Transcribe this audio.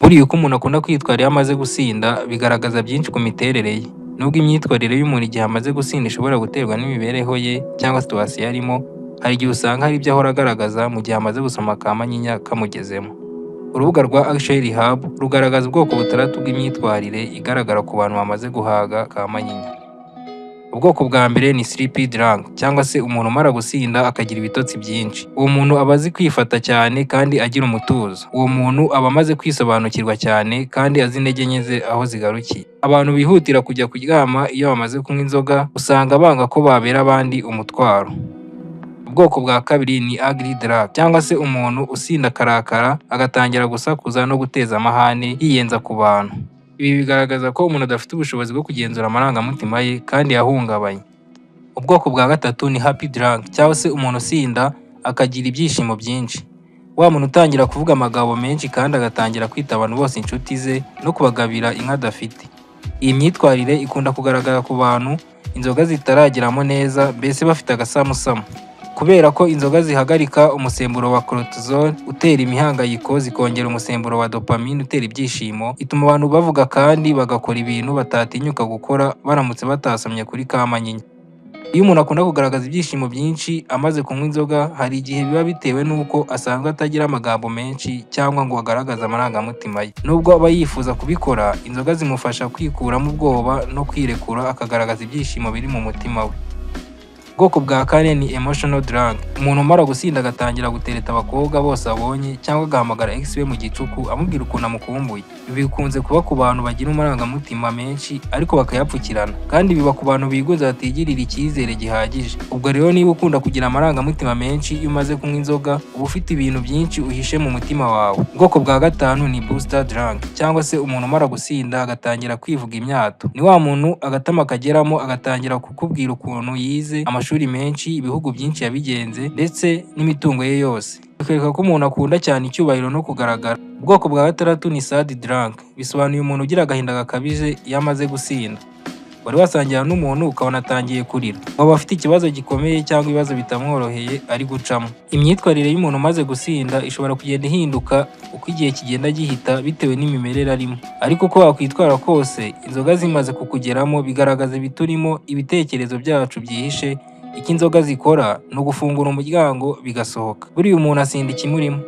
Buriya uko umuntu akunda kwitwara iyo amaze gusinda bigaragaza byinshi ku miterere ye. Nubwo imyitwarire y'umuntu igihe amaze gusinda ishobora guterwa n'imibereho ye cyangwa situation arimo, hari igihe usanga hari ibyo ahora agaragaza mu gihe amaze gusoma ka manyinya kamugezemo. Urubuga rwa Action Rehab rugaragaza ubwoko butandatu bw'imyitwarire igaragara ku bantu bamaze guhaga ka manyinya. Ubwoko bwa mbere ni sleepy drunk, cyangwa se umuntu umara gusinda akagira ibitotsi byinshi. Uwo muntu aba azi kwifata cyane kandi agira umutuzo. Uwo muntu aba amaze kwisobanukirwa cyane kandi azi intege nke ze aho zigarukiye. Abantu bihutira kujya kuryama iyo bamaze kunywa inzoga, usanga banga ko babera abandi umutwaro. Ubwoko bwa kabiri ni angry drunk, cyangwa se umuntu usinda akarakara, agatangira gusakuza no guteza amahane, yiyenza ku bantu. Ibi bigaragaza ko umuntu adafite ubushobozi bwo kugenzura amarangamutima ye kandi yahungabanye. Ubwoko bwa gatatu ni happy drunk, cyangwa se umuntu usinda akagira ibyishimo byinshi. Wa muntu utangira kuvuga amagambo menshi kandi agatangira kwita abantu bose inshuti ze no kubagabira inka adafite. Iyi myitwarire ikunda kugaragara ku bantu inzoga zitarageramo neza, mbese bafite agasamusamu. Kubera ko inzoga zihagarika umusemburo wa cortisol utera imihangayiko, zikongera umusemburo wa dopamine utera ibyishimo, ituma abantu bavuga kandi bagakora ibintu batatinyuka gukora baramutse batasomye kuri ka manyinya. Iyo umuntu akunda kugaragaza ibyishimo byinshi amaze kunywa inzoga, hari igihe biba bitewe n'uko asanzwe atagira amagambo menshi cyangwa ngo agaragaze amarangamutima ye. Nubwo aba yifuza kubikora, inzoga zimufasha kwikuramo ubwoba no kwirekura, akagaragaza ibyishimo biri mu mutima we. Ubwoko bwa kane ni emotional drunk. Umuntu umara gusinda agatangira gutereta abakobwa bose abonye, cyangwa agahamagara ex we mu gicuku amubwira ukuntu amukumbuye. Ibi bikunze kuba ku bantu bagira amarangamutima menshi ariko bakayapfukirana, kandi biba ku bantu bigunze, batigirira icyizere gihagije. Ubwo rero niba ukunda kugira amarangamutima menshi iyo umaze kunywa inzoga, uba ufite ibintu byinshi uhishe mu mutima wawe. Ubwoko bwa gatanu ni boaster drunk, cyangwa se umuntu umara gusinda agatangira kwivuga imyato. Ni wa muntu agatama kageramo agatangira kukubwira ukuntu yize amashuri menshi, ibihugu byinshi yabigenze, ndetse n'imitungo ye yose. Bikwereka ko umuntu akunda cyane icyubahiro no kugaragara. Ubwoko bwa gatandatu ni sad drunk, bisobanuye umuntu ugira agahinda gakabije iyo amaze gusinda. Wari wasangira n'umuntu ukabona atangiye kurira? Waba afite ikibazo gikomeye cyangwa ibibazo bitamworoheye ari gucamo. Imyitwarire y'umuntu umaze gusinda ishobora kugenda ihinduka uko igihe kigenda gihita bitewe n'imimerere arimo. Ariko uko wakwitwara kose, inzoga zimaze kukugeramo bigaragaza ibiturimo, ibitekerezo byacu byihishe. Icyo inzoga zikora ni ugufungura umuryango bigasohoka. Buriya umuntu asinda ikimurimo.